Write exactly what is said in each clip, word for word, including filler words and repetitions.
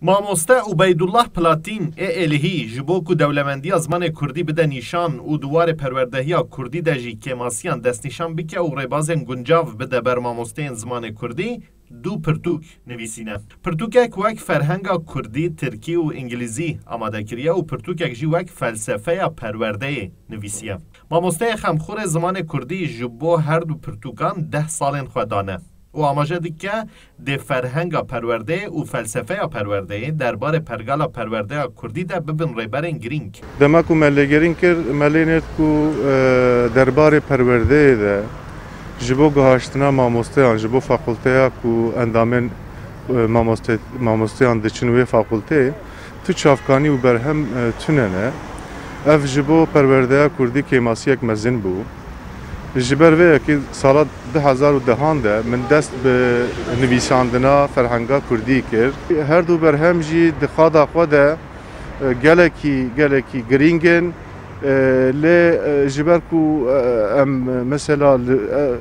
Mamoste Ubeydullah Platîn ê Êlihî ji bo ku dewlemendiya zimanê kurdî bide nîşan û di warê perwerdehiya kurdî de jî kêmasiyan destnîşan bike û rêbazên guncav bide ber mamosteyên zimanê kurdî, du pirtûk nivîsîne. Pirtûkek wek ferhenga kurdî, tirkî û îngilîzî amade kiriye û pirtûkek jî wek felsefeya perwerdeyê nivîsiye. Mamosteyê xemxurê zimanê kurdî ji bo her du pirtûkan deh salên xwe dane û amaje dike dê ferhenga perwerdeyê û felsefeya perwerdeyê derbarê pergala perwerdeya kurdî de bibin rêberên girîng. Dema ku me lêgerîn kir, me lê nêrt ku, e, derbarê perwerdeyê de ji bo guhaştina mamosteyan, ji bo fakulteya ku endamên, e, mamoste-, mamosteyan diçin wê fakulteyê, tu çavkanî û berhem, e, tune ne. Ev ji bo perwerdeya kurdî kêmasiyek mezin bû. Ji ber vê yekê sala du hezar û dehan de min dest bi nivîsandina ferhenga kurdî kir. Her du berhem jî di qada xwe de, e, gelekî, gelekî girîng in. E, lê, e, ji ber ku, e, em mesela li, e,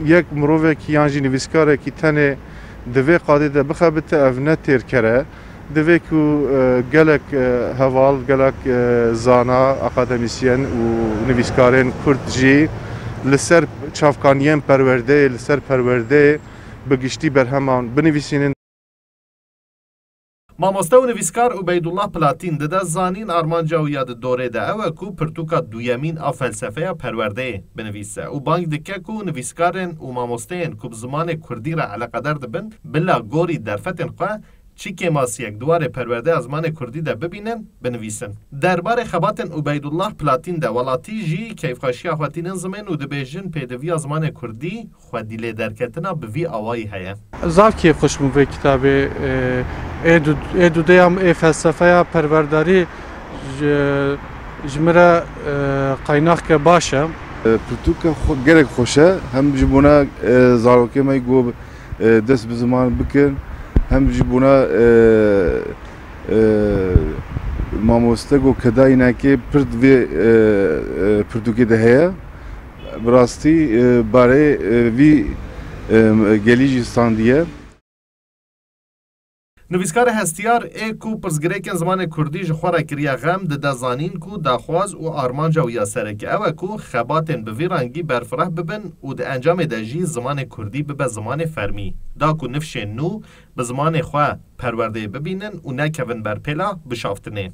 yek mirovekî yan jî nivîskarekî tenê di vê qadê de bixebite, ev ne têrker e. Divê ku, e, gelek, e, heval, gelek, e, zana, akademîsyen û nivîskarên kurd jî li ser çavkaniyên perwerdeyê, li ser perwerdeyê bi giştî berheman binivîsînin. Mamoste û nivîskar Ubeydullah Platîn dide zanîn armanca wî ya di dorê de ew e ku pirtûka duyemîn a felsefeya perwerdeyê binivîse û bang dike ku nivîskarên û mamosteyên ku bi zimanê kurdî re eleqedar dibin, bila gorî derfetên xwe çi kêmasiyek di warê perwerdeya zimanê kurdî de bibînin, binivîsin. Derbarê xebatên Ubeydullah Platîn de welatî jî keyfxweşiya xwe tînin zimên û dibêjin pêdiviya zimanê kurdî xwedî lêderketina bi vî awayî heye. Zaf kêfxweş bûm vê kitabê, e, ê du-, ê dudeyam ê felsefeya perwerdarî ji, ji min re, e, qaynaqke baş e. E, pirtûke xwe-, gelek xweş e. Hem ji bona, e, zarokê me ku, e, dest bi ziman bikin, hem ji bona, e, e, mamoste ku kedayînekê pir di vê, e, e, pirtûkê de heye. Bi rastî, e, barê, e, vî, e, gelî jî standiye. Nivîskara hestiyar ê ku pirsgirêkên zimanê kurdî ji xwe re kiriye xem, dide zanîn ku daxwaz û armanca wî ya sereke ew e ku xebatên bi vî rengî berfireh bibin û di encamê de jî zimanê kurdî bibe zimanê fermî, da ku nifşên nû bi zimanê xwe perwerdeyê bibînin û nekevin ber pêla bişaftinê.